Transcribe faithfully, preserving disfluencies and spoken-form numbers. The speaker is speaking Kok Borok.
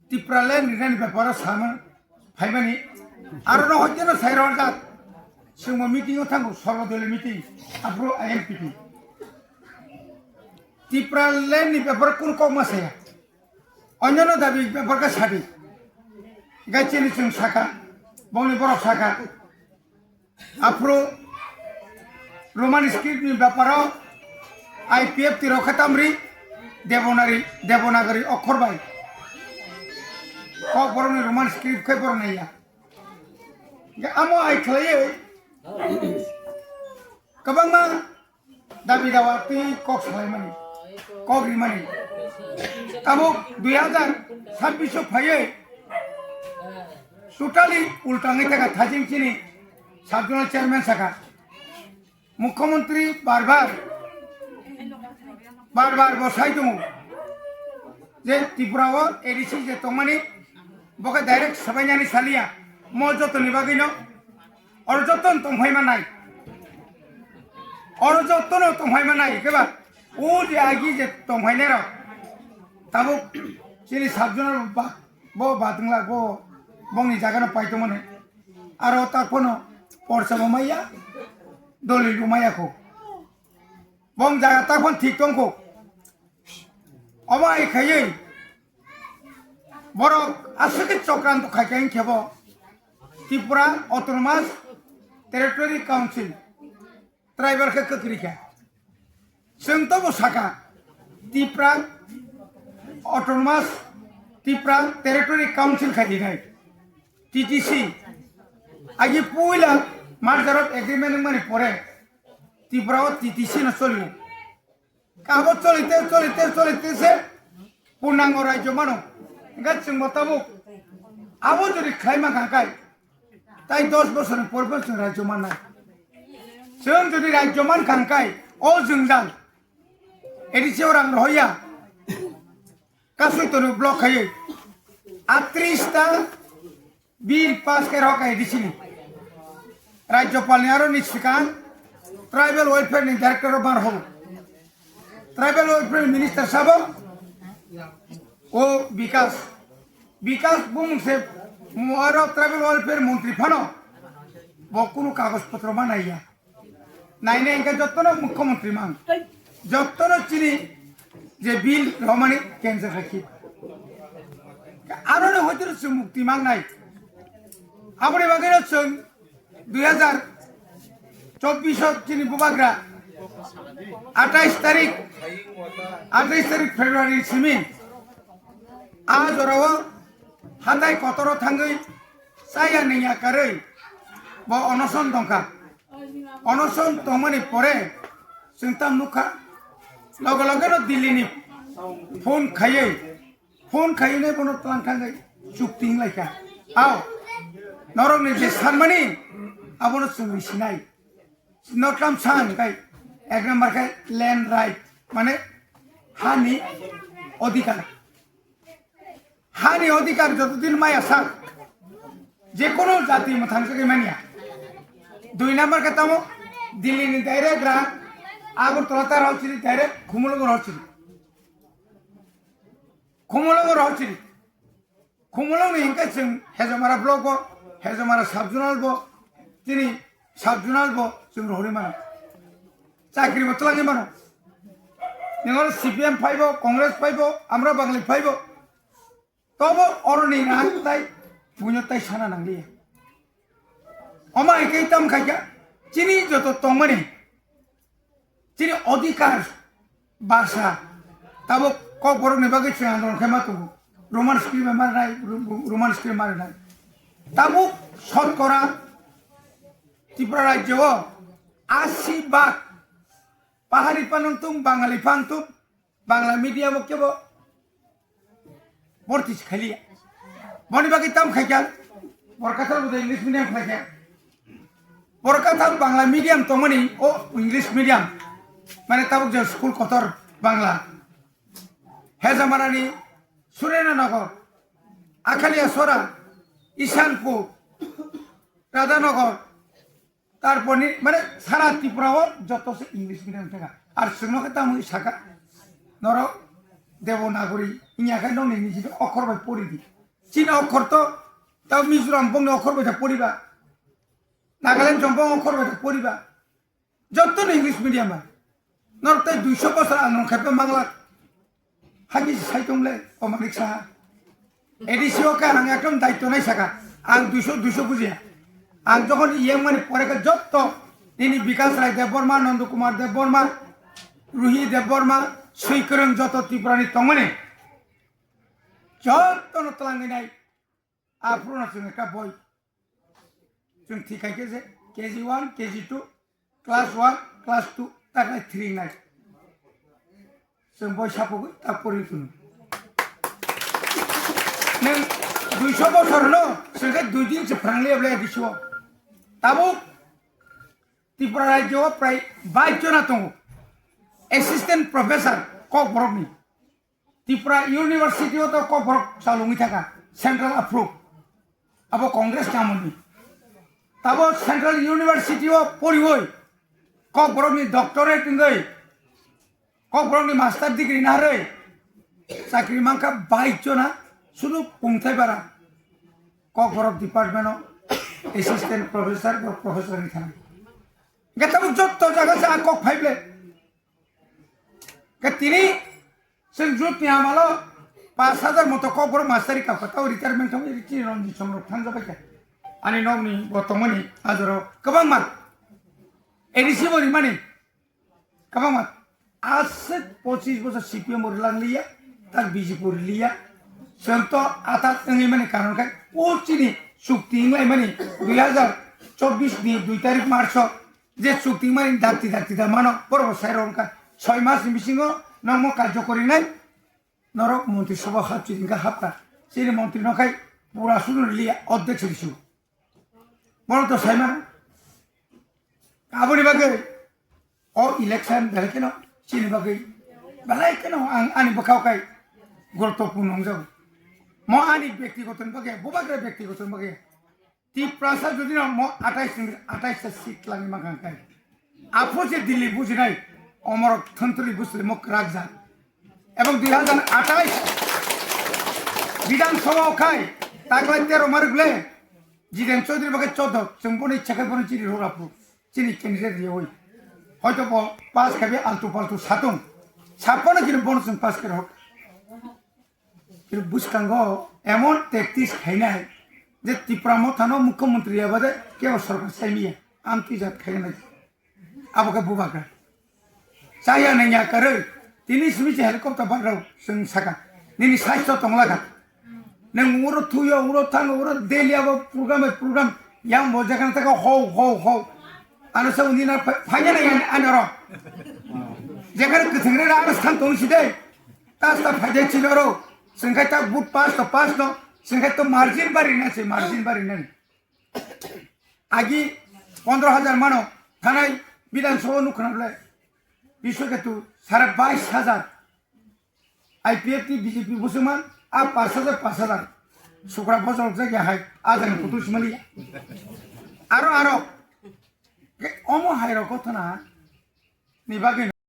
Tipraland rinani beparo sama phaimani. Aro no hoiteno sai rojak. Singmo meeting o thango, sorbo dole meeting. Aphuru I M P T. Tipraland ni beparo kunu kok ma saya. Onyono dabi bepar khe sadi. Gai chini chwng saka, bongni borok saka. Aphuru Roman script ni beparo I P F T rok khe tamri Devanari, Devanagari okhor bai. Kok borokni Roman script khe borok naiya. Hingkhe amo ai khlaiwi kwbangma dabi dawa twi kok salaimani, kok rimani. Tabuk dui hazar sabbish o phaiwi totally ulta wngwi thangkha thajing chini sub zonal chairman saka. Mukhyamantri bar bar, bar bar bo sai tongo je Tripura o A D C je tongmani bo khe direct swbainani saliya, mo jotoni bagwino. Oro joto no tongphai manai. Oro joto no tongphai manai, keba? O je agi je tongphainai rok. Tabuk chini sub zonal ba, bo batwngla, bo bongni jaga no paitongmani. Aro takphano porsa bo maya, doli bo maya kho. Bong jaga takphano thik tongkho. Omo ai khaiwi borok aswk khe chokranto khaikha hinkhe bo Tripura Autonomous Territory Council tribal khe kwkrwi kha. Chwng tobo saka Tripura Autonomous Tripura Territory Council khai dinai T T C. Agi puila merger of agreement wngmani pore Tripura o T T C no choli. Abo cholite, cholite, cholite se purnango rajyo mano. Hingkhe chwng bo tabuk abo jodi khlaima kha khe, tai dos bosorni por phano chwng rajyo mannai. Chwng jodi rajyo man kha khe, o jwngjal A D C o rang rohorya, kasui tono block khaiwi, atris ta Bill pass khe rok A D C ni. Rajyapal ni aro ni swkang tribal welfare ni director o bar hobo. Tribal welfare ni minister sabo o Bikas. Bikas bumung se mo aro tribal welfare montri phano bo kunu kagoj potro ma naiya. Nainai hingkhe jottono mukhyamantri mang. Jottono chini je bill romani cancel khai khi. Aroni hoitero chwng mukti mangnai. Aboni bagwino chwng dui hazar chobbish o chini bubagra atais tarik, atais tarik February simi a jorao hatai kotoro thangwi chaya nengya karwi bo onoson tongkha. Onoson tongmani pore chwng tam nukha, loge loge no Delhi ni phone khaiwi, phone khaiwi nai bono tlang thangwi chukti wnglaikha. Ao norok ni je sanmani abono chwng risinai. No tlam san kai ek number kai land right mane hani odhikar. Hani odhikar joto din maya sak, je kono jati mwthang se manya. Dui number khe tamo Delhi ni direct ra, Agartala ta rao chiri direct Khumulwng rao chiri. Khumulwng rao chiri. Khumulwng ni hingke chwng Hejamara block bo, Hejamara sub zonal bo, chini sub zonal bo chwng rohorwi mano. Chakri bo twlangwi mano. Ningol C P M phaibo, Congress phaibo, amra Bangali phaibo. Tobo oroni rang tai buino tai sana nangliya. Omo hai khe tam khaikha chini joto tongmani chini odhikar basa tabuk kokborokni bagwi chwng andolon khe ma tongo. Roman script ma rinai, Ro-, Roman script ma rinai. Tabuk sotkora Tripura rajyo o asi bak pahari phanang tung, Bangali phang tung, Bangla medium o kebo borti se khaliya. Boni bagwi tam khaikha, borok kathal bo English medium khlaikha. Borok kathal Bangla medium tongmani o English medium. Mane tabuk je school kotor Bangla. Hejamarani Surendra Nagar, Akhalia Sora, Isanpur, Radhanagar, Tarpor ni, mane, sara Tripura o joto se English medium thangkha. Ar chwngno khe tamoni saka, norok Devanagari, wngya khe nokni niji okhor bai pori di. Chini okhor to, tao Mizoram bongni okhor bai ta poriba. Nagaland jong bong okhor bai ta poriba. Jotto no English medium ba. Norok tai duiso bosor ang rong khaipa mangla. Hagi sai tong le, o manik saha. A D C o khe ang ekdom daitto nai saka. Ang duiso, duiso bujiya. Ang jokhon E M mani pore khe jotto nini Bikas Rai Debbarma, Nondo Kumar Debbarma, Ruhi Debbarma, swi kwrwng joto Tripura ni tongmani. Jotto no twlangwi nai. Aphuru no chwng ekta boi. Chwng thik khai khe je K G one, K G two, class one, class two, ta khai three nai. Chwng boi sapogwi ta pori tunu. Nwng duiso bosor no, chwng khe dui din se phrang le ble diso. Tabuk Tripura rajyo o prai bais jona tongo. Assistant professor Kokborok ni. Tripura University o to Kokborok chalungwi thaka, central approve. Abo Congress ni amolni. Tabo Central University o poriwi Kokborok ni doctorate wngwi, Kokborok ni master degree narwi chakri mankha bais jona, sudu Pungthai bara Kokborok department o assistant professor ba professor wngwi thangwi. Hwnkhe tabuk jotto jaga se a kok phaible. Khe tini chwng jut ni amalo pash hajar moto Kokborok mastari kapkha, tao retirement thangwi chini Ranjit Chomrok thangjabaikha. Ani nokni bo tongmani ajoro kwbangma A D C bo rimani kwbangma. Aswk pochis bosor C P M bo rilang liya, tak B J P bo riliya. Chwng to atat wngwi mani karon khai o chini chukti wnglaimani dui hazar chobbish ni dui tarik March o je chukti mani dakti dakti da mano, borok bo sai rw wngkha. Soi mas ni bisingo nokmo karjo korinai norok montri sabha hapchi wngkha hapkha. Chini montri no khai pura suru liya, ordek suri su. Bono to sai mano. Aboni bagwi o election belai kheno chini bagwi belai kheno ang ani bwkhao khai guruttopurno wngjago. Mo ani byaktigoto ni bagwi, bubagra byaktigoto ni bagwi. Tiprasa jodi no mo atais ni, atais ta seat langwi mankha khai. Apho je Delhi bujinai omorok thontoli busle mo kwrak jak. Ebong dui hazar atais Bidhan Sabha o khai taklai tero marwk le Jiten Chaudhary bagwi chodo, chwng bono ichha khai bono chiri rwrapru. Chini candidate riyawi. Hoito bo pass khaibi altu paltu satung. Saphano chini bono chwng pass khe rw. Chini bwskango emon tactics khainai je Tipra Mothano mukhyamantri yabade kebo sorkar saimiya. Amtwi jat khainai. Abo khe bubagra. Chaya nangya kwrwi. Tini simi se helicopter bagrao chwng saka. Nini saisto tongla kha. Nang uro thuyo, uro thango, uro daily abo program bai program. Yang bo jagan taka ho, ho, ho. Ano sa uni na phanya na yang ano ro. Jagan kwthang re ra ano san tong si de. Tas ta phai de chino ro. Sengkai ta but pass to pass to. Sengkai to margin bari na se, margin bari na. Agi pondro hajar mano, thanai Bidhan Sabha nukha na bole. Biswa Ketu sare bais hajar. I P F T B J P bwswkman, a pash hajar, pash hajar. Sukra bojorok jak ya hai, a jani kutul simali. Aro, aro. Ke omo hai rok kothona ni bagwi